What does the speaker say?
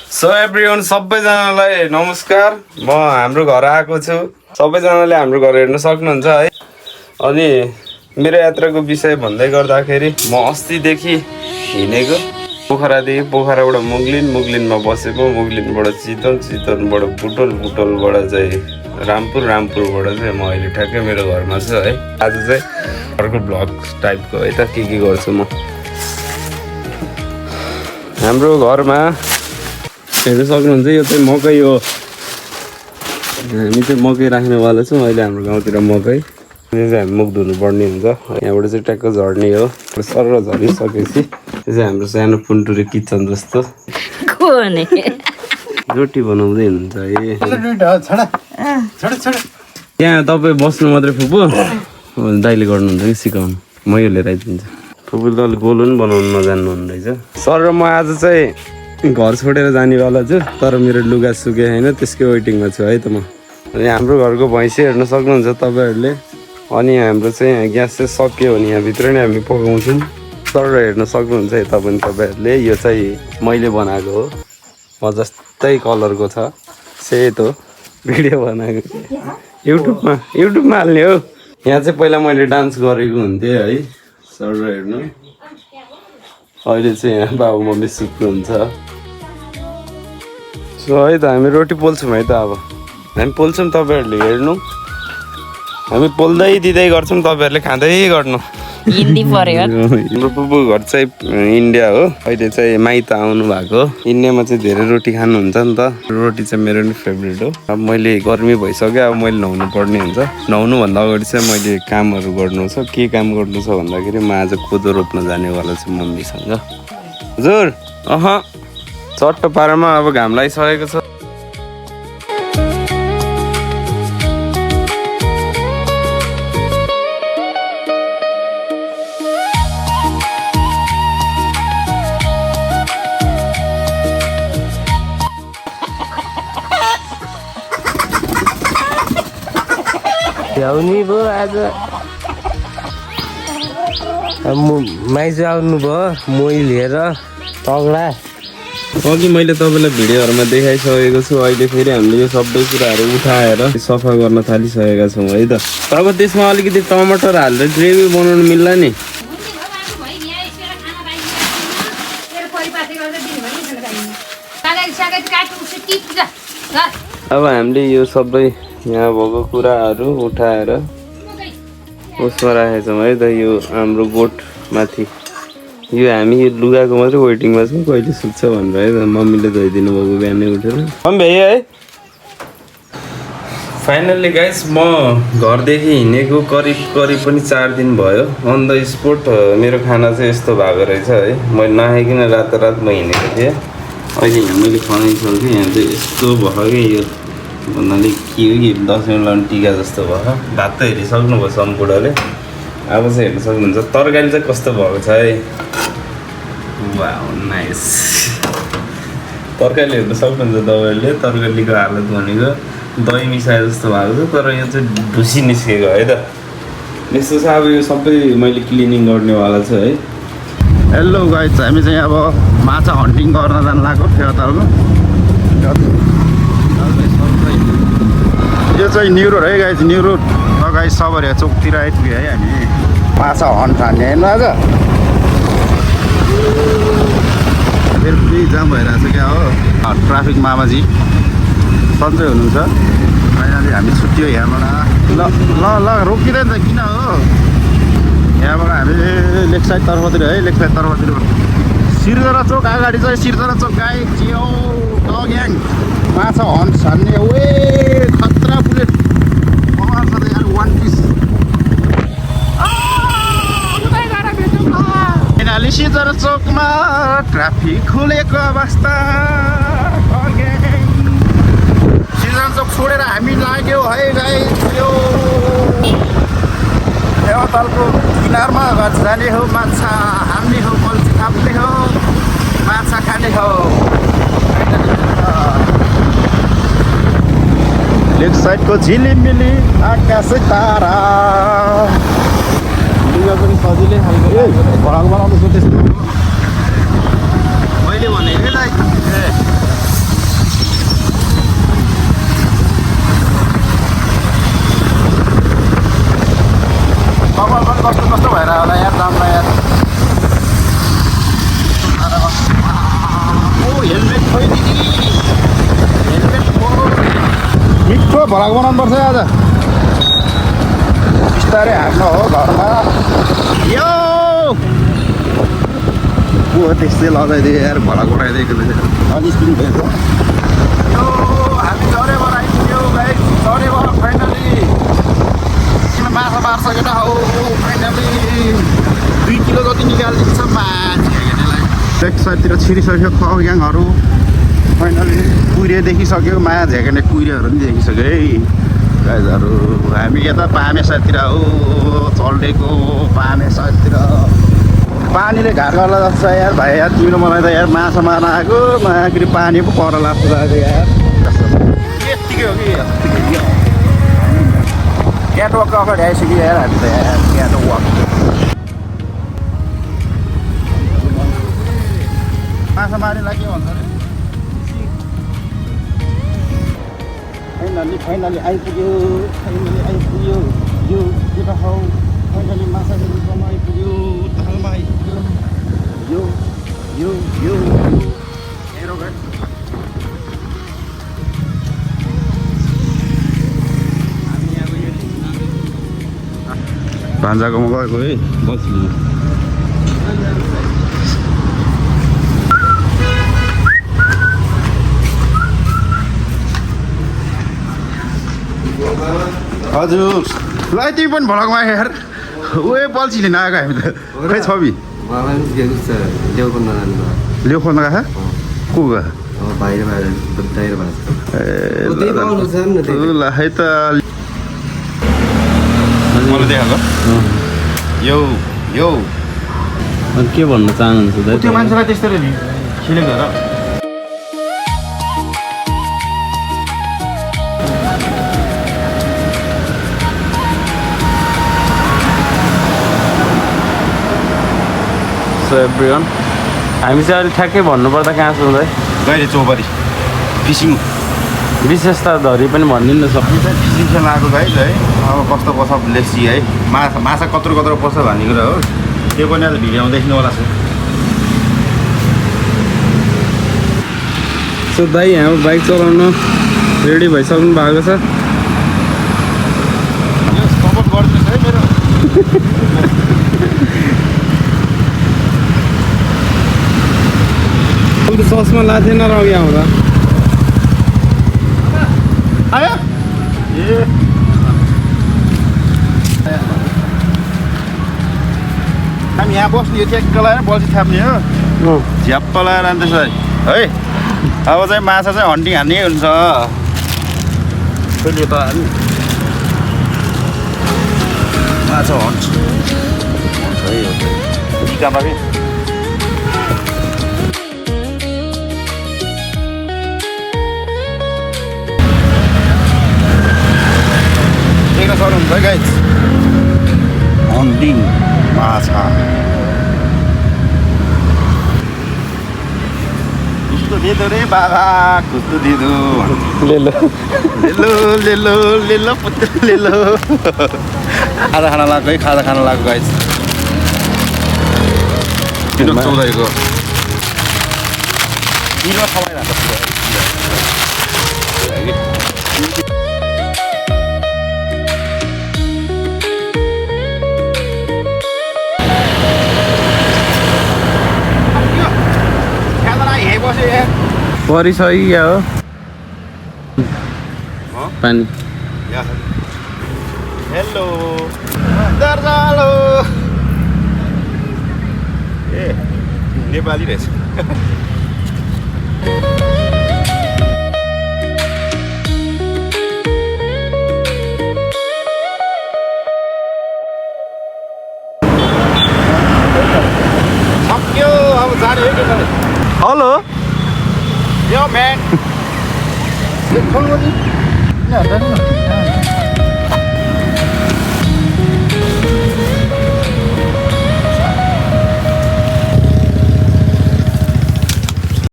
So everyone सबैजनालाई नमस्कार। म हाम्रो घर आएको छु। सबैजनाले हाम्रो घर हेर्न सक्नुहुन्छ है। अनि मेरो यात्राको विषय भन्दै गर्दाखेरि म अस्तिदेखि हिँडेको पोखरादेखि, पोखराबाट मुगलिनमा बसेको, मुगलिनबाट चितवनबाट बुटोलबाट चाहिँ रामपुरबाट चाहिँ म अहिले ठ्याक्कै मेरो घरमा छु है। आज चाहिँ घरको भ्लग टाइपको है त के गर्छु म। हाम्रो घरमा हेर्नु सक्नुहुन्छ यो चाहिँ मकै हो। हामी चाहिँ मकै राख्नेवाला छौँ अहिले। हाम्रो गाउँतिर मकै यो चाहिँ हामी मुख धुनु पर्ने हुन्छ। यहाँबाट चाहिँ ट्याक्क झर्ने हो। सर झरिसकेपछि यो चाहिँ हाम्रो सानो पुन्टुरे किचन जस्तो रोटी बनाउँदै हुन्छ है। यहाँ तपाईँ बस्नु मात्रै फुपू, दाइले गर्नुहुन्छ कि सिकाउनु, म यो लिएर आइदिन्छु। फुपूले त अलिक गोलो पनि बनाउनु नजान्नु रहेछ। सर र म आज चाहिँ घर छोडेर जानेवाला छु, तर मेरो लुगा सुके होइन, त्यसकै वेटिङमा छु है त म। अनि हाम्रो घरको भैँसी हेर्न सक्नुहुन्छ तपाईँहरूले। अनि हाम्रो चाहिँ यहाँ ग्यास चाहिँ सक्यो भने यहाँभित्र नै हामी पकाउँछौँ। सर हेर्न सक्नुहुन्छ यता पनि तपाईँहरूले। यो चाहिँ मैले बनाएको हो, म जस्तै कलरको छ, सेतो भिडियो बनाएको युट्युबमा हाल्ने हो। यहाँ चाहिँ पहिला मैले डान्स गरेको हुन्थेँ है। सर हेर्नु अहिले चाहिँ यहाँ बाबु मम्मी सुत्नुहुन्छ। सो है त हामी रोटी पोल्छौँ है त। अब हामी पोल्छौँ, तपाईँहरूले हेर्नु। हामी पोल्दै दिँदै गर्छौँ, तपाईँहरूले खाँदै गर्नु। हिन्दी पर्यो। हाम्रो बुबु घर चाहिँ इन्डिया हो, अहिले चाहिँ माइत आउनु भएको। इन्डियामा चाहिँ धेरै रोटी खानुहुन्छ नि त। रोटी चाहिँ मेरो नि फेभरेट हो। अब मैले गर्मी भइसक्यो, अब मैले नुहाउनु पर्ने हुन्छ। नुहाउनुभन्दा अगाडि चाहिँ मैले कामहरू गर्नु छ। के काम गर्नु छ भन्दाखेरि म आज कोदो रोप्न जानेवाला छु मम्मीसँग। हजुर चट्ट पारामा अब घाम लागिसकेको छ। भ्याउनी भयो आज माइज आउनु भयो मोही लिएर तगडा। अघि मैले तपाईँलाई भिडियोहरूमा देखाइसकेको छु। अहिले फेरि हामीले यो सबै कुराहरू उठाएर सफा गर्न थालिसकेका छौँ है त। अब त्यसमा अलिकति टमाटर हालेर ग्रेभी बनाउनु मिल्ला नि। अब हामीले यो सबै यहाँ भएको कुराहरू उठाएर उसमा राखेका छौँ है त। यो हाम्रो गोठमाथि यो हामी लुगाको मात्रै वेटिङमा छौँ, कहिले सुत्छ भनेर है त। मम्मीले धोइदिनु भएको बिहानै उठेर। मम्मी भ्याइ है। फाइनल्ली गाइस म घरदेखि हिँडेको करिब पनि 4 दिन भयो। अन द स्पोट मेरो खाना चाहिँ यस्तो भएको रहेछ है। मैले नखाइकन रात म हिँडेको थिएँ। अहिले यहाँ मैले खनाइसकेँ। यहाँ चाहिँ यस्तो भयो कि यो भन्नाले के हो कि 10 मिनट लाउने टिका जस्तो भयो। भात त हेरिसक्नुभयो सम्पूर्णले। अब चाहिँ हेर्न सक्नुहुन्छ तरकारी चाहिँ कस्तो भएको छ है। Wow nice. तरकारी हेर्न सक्नुहुन्छ तपाईँहरूले। तरकारीको हालत भनेको दही मिसाए जस्तो भएको छ, तर यो चाहिँ ढुसी निस्केको है त। यस्तो छ। अब यो सबै मैले क्लिनिङ गर्नेवाला छु है। हेलो गाइस, हामी चाहिँ अब माछा हन्टिङ गर्न जानु लाग्यो फेवातालमा। यो चाहिँ न्यु रोड है गाइस, न्यु रोड। र गाइस सबरिया चोकतिर आइपुग्यो है हामी माछा हन्ट हान्ने हेर्नु। आज फेरि पुरै जाम भइरहेको छ क्या हो। ट्राफिक मामाजी सन्चै हुनुहुन्छ। फाइनली हामी छुट्टियो यहाँबाट। ल रोकिँदैन त किन हो। यहाँबाट हामी लेफ्ट साइड तर्फतिर है, लेफ्ट साइड तर्फतिर सिर्जना चोक अगाडि चाहिँ सिर्जना चोक गाई चियो ग्याङ माछा हन्ट छान्ने। वे खतरा बुलेट पवार छ त यार, 1 पिस। फाइनली सिर्जना चोकमा ट्राफिक खुलेको अवस्था। सिर्जना चोक छोडेर हामी लाग्यो है गाई यो देवतालको किनारमा जाने हो। माछा हान्ने हो, बल्छी थाप्ने हो, माछा खाने हो। लेफ्ट साइडको झिलिमिली आकाश तारा। लुगा पनि सजिलै खालको भडाल बनाउँदैछु त्यस्तो। मैले भने कस्तो कस्तो भएर होला यार जाममा यार ओ हेलमेट खोइ दिदी हेलमेट मिठो भलाको बनाउनुपर्छ आज बिस्तारै हाँक्न हो घरमा यो ओ त्यस्तै लगाइदियो यार भलाको बनाइदिएको अलि स्पिड भयो यो हामी झरेबाट आइपुग्यो भाइ झरेबाट फाइनली किन माछा मार्छ केटा हो फाइनली 2 किलो जति निकालिदिन्छ माछा हेर्नेलाई एक साइडतिर छिरिसक्यो खग्याङहरू फाइनली कुहिरे देखिसक्यो माया झ्याकेने कुहिरेहरू पनि देखिसक्यो है गाइजहरू हामी यता पामे साइडतिर हो चल्डेको पामे साइडतिर पानीले घाट गर्ला जस्तो छ यार भाइ यार तिम्रो मलाई त यार माछा मार्न आएको नयाँखेरि पानी पो पर लाग्छ लाग्यो यार यत्तिकै हो कि यत्तिकै क्याटवकको अगाडि आइसक्यो यार हामी त यार क्याटवक माछा मार्नेलाई के भन्छ अरे फाइनली आइपुग्यो यो केटा हौ फाइनली माछा खेल्नुसम्म आइपुग्यो तालमा आइपुग्यो यो हेरो गाइस भान्जाकोमा गएको है बस्नु हजुर ल तिमी पनि भलकमा यार ओए बल्छीले नआएको हामी त खै छवि ल्याउ खोल्न गएको को गयो ल है त मलाई देखाएको यो के भन्न चाहनुहुन्छ त्यो मान्छेलाई त्यस्तै नि खेलेको र सो एभ्रिवान हामी चाहिँ अहिले ठ्याक्कै भन्नुपर्दा कहाँ छौँ है गैरे चौबरी फिसिङ विशेषताधरि पनि भनिदिनु न सक्नु फिसिङ खेल्न आएको गाइज है अब कस्तो पर्छ लेसी है माछा कत्रो पर्छ भन्ने कुरा हो त्यो पनि आज भिडियोमा देख्नुहोला छ सो दाइ हाम्रो बाइक चलाउन रेडी भइसक्नु भएको छ यो सपोर्ट गरिदिनुहोस् है मेरो ससमा लाएको थिएन र अघि आउँदा आयो ए हामी यहाँ बस्ने यो ट्याक्क लगाएर बल्छी थाप्ने हो झ्याप्प लगाएर अन्त है अब चाहिँ माछा चाहिँ हन्टिङ हान्ने हुन्छ त माछा हन्छ है टिकामा कि देख्न सक्नुहुन्छ है गाइज हन्टिङ माछा कस्तो दिदो रे बाबा कस्तो दिदो लेलो पुत्र लेलो खाजा खान लाग्यो है खाजा खान लाग्यो गाइज 14 को बिलमा खमाइरहेको परिसक्यो हो पानी हेलो दर्जालो ए नेपाली रहेछ सक्यो अब जाने हो कि hello Yo, man. Come on. No.